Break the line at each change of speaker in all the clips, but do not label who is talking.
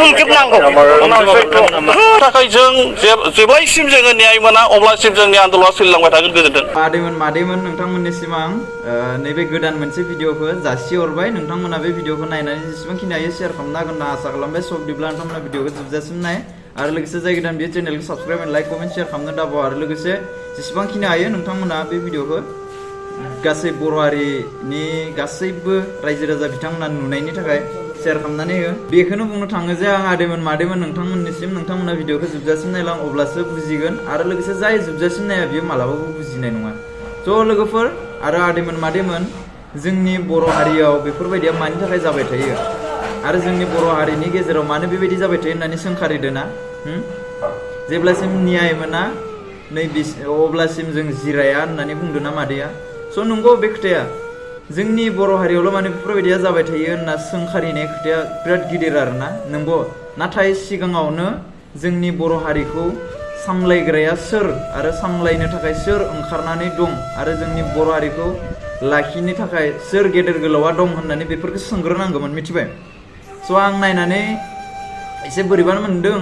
खुंजोबनांगौ थाखाय जों जेब्लायसिम जोङो न्याय मोना अब्लासिम जोंनि आन्दोलना सोलिलांबाय थागोन गोजोन्थों
मादैमोन नोंथांमोननिसिम आं नैबे गोदान मोनसे भिडिअखौ जासिहरबाय नोंथांमोना बे भिडिअखौ नायनानै जेसेबांखिनि हायो शेयार खालामनो हागोन होनना आसा खालामबाय सब बिदिब्ला नोंथांमोना भिडिअखौ जोबजासिम नाय आरो लोगोसे जाय गोदान बे चेनेलखौ subscribe and like comment share खालामनो दाबाव आरो लोगोसे जेसेबांखिनि हायो नोंथांमोना बे भिडिअखौ गासै बर' हारिनि गासैबो रायजो राजा बिथांमोना नुनायनि थाखाय शेयार खालामनानै हो बेखौनो बुंनो थाङो जे आं आदैमोन मादैमोन नोंथांमोननिसिम नोंथांमोना भिडिअखौ जोबजासिम नायलां अब्लासो बुजिगोन आरो लोगोसे जाय जोबजासिम नाया बियो मालाबाबो बुजिनाय नङा ज' लोगोफोर आरो आदैमोन मादैमोन जोंनि बर' हारियाव बेफोरबायदिया मानि थाखाय जाबाय थायो आरो जोंनि बर' हारिनि गेजेराव मानो बेबायदि जाबाय थायो होननानै सोंखारिदोना जेब्लासिम न्याय मोना नै अब्लासिम जों जिराया होननानै बुंदोंना मादैया स' नंगौ बे खोथाया जोंनि बर' हारियावल' माने बेफोरबायदिया जाबाय थायो होनना सोंखारिनाय खोथाया बिराद गिदिर आरोना नंगौ नाथाय सिगाङावनो जोंनि बर' हारिखौ सामलायग्राया सोर आरो सामलायनो थाखाय सोर ओंखारनानै दं आरो जोंनि बर' हारिखौ लाखिनो थाखाय सोर गेदेर गोलावा दं होननानै बेफोरखौ सोंग्रोनांगौमोन मिथिबाय स' आं नायनानै एसे बोरैबा मोनदों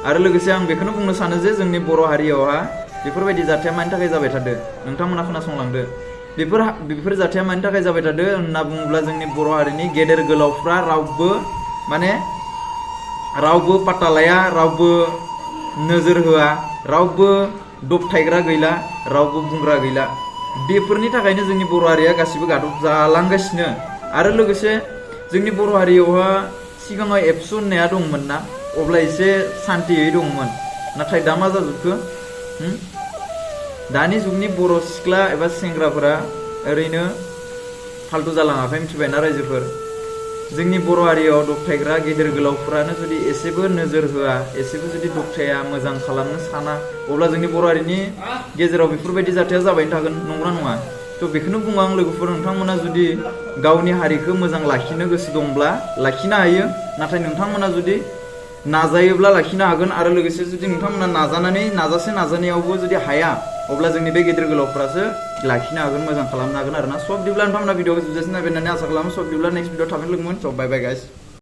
आरो लोगोसे आं बेखौनो बुंनो सानो जे जोंनि बर' हारियावहा बेफोरबायदि जाथाया मानि थाखाय जाबाय थादो नोंथांमोना खोनासंलांदो बेफोर जाथाया मानि थाखाय जाबाय थादो होनना बुङोब्ला जोंनि बर' हारिनि गेदेर गोलावफ्रा रावबो पात्ता लाया रावबो नोजोर होआ रावबो दबथायग्रा गैला रावबो बुंग्रा गैला बेफोरनि थाखायनो जोंनि बर' हारिया गासिबो गादब जालांगासिनो आरो लोगोसे जोंनि बर' हारियावहा सिगाङाव एबसु होननाया दंमोन ना अब्ला एसे सान्तियै दंमोन नाथाय दा मा जाजोबखो दानि जुगनि बर' सिख्ला एबा सेंग्राफोरा ओरैनो फाल्तु जालाङाखै मिथिबायना रायजोफोर जोंनि बर' हारियाव दबथायग्रा गेदेर गोलावफोरानो जुदि एसेबो नोजोर होआ एसेबो जुदि दबथाया मोजां खालामनो साना अब्ला जोंनि बर' हारिनि गेजेराव बेफोरबायदि जाथाया जाबायनो थागोन नंगौना नङा थ' बेखौनो बुङो आं लोगोफोर नोंथांमोना जुदि गावनि हारिखौ मोजां लाखिनो गोसो दंब्ला लाखिनो हायो नाथाय नोंथांमोना जुदि नाजायोब्ला लाखिनो हागोन आरो लोगोसे जुदि नोंथांमोना नाजानायावबो जुदि हाया अब्ला जोंनि बे गेदेर गोलावफ्रासो लाखिनो हागोन मोजां खालामनो हागोन आरोना सब बिदिब्ला नोंथांमोना भिडिअखौ जोबजासिम नायबाय होननानै आसा खालामो सब बिदिब्ला नेक्स्ट भिडिअ थाबैनो लोगो मोन सब बाय बाय गाइस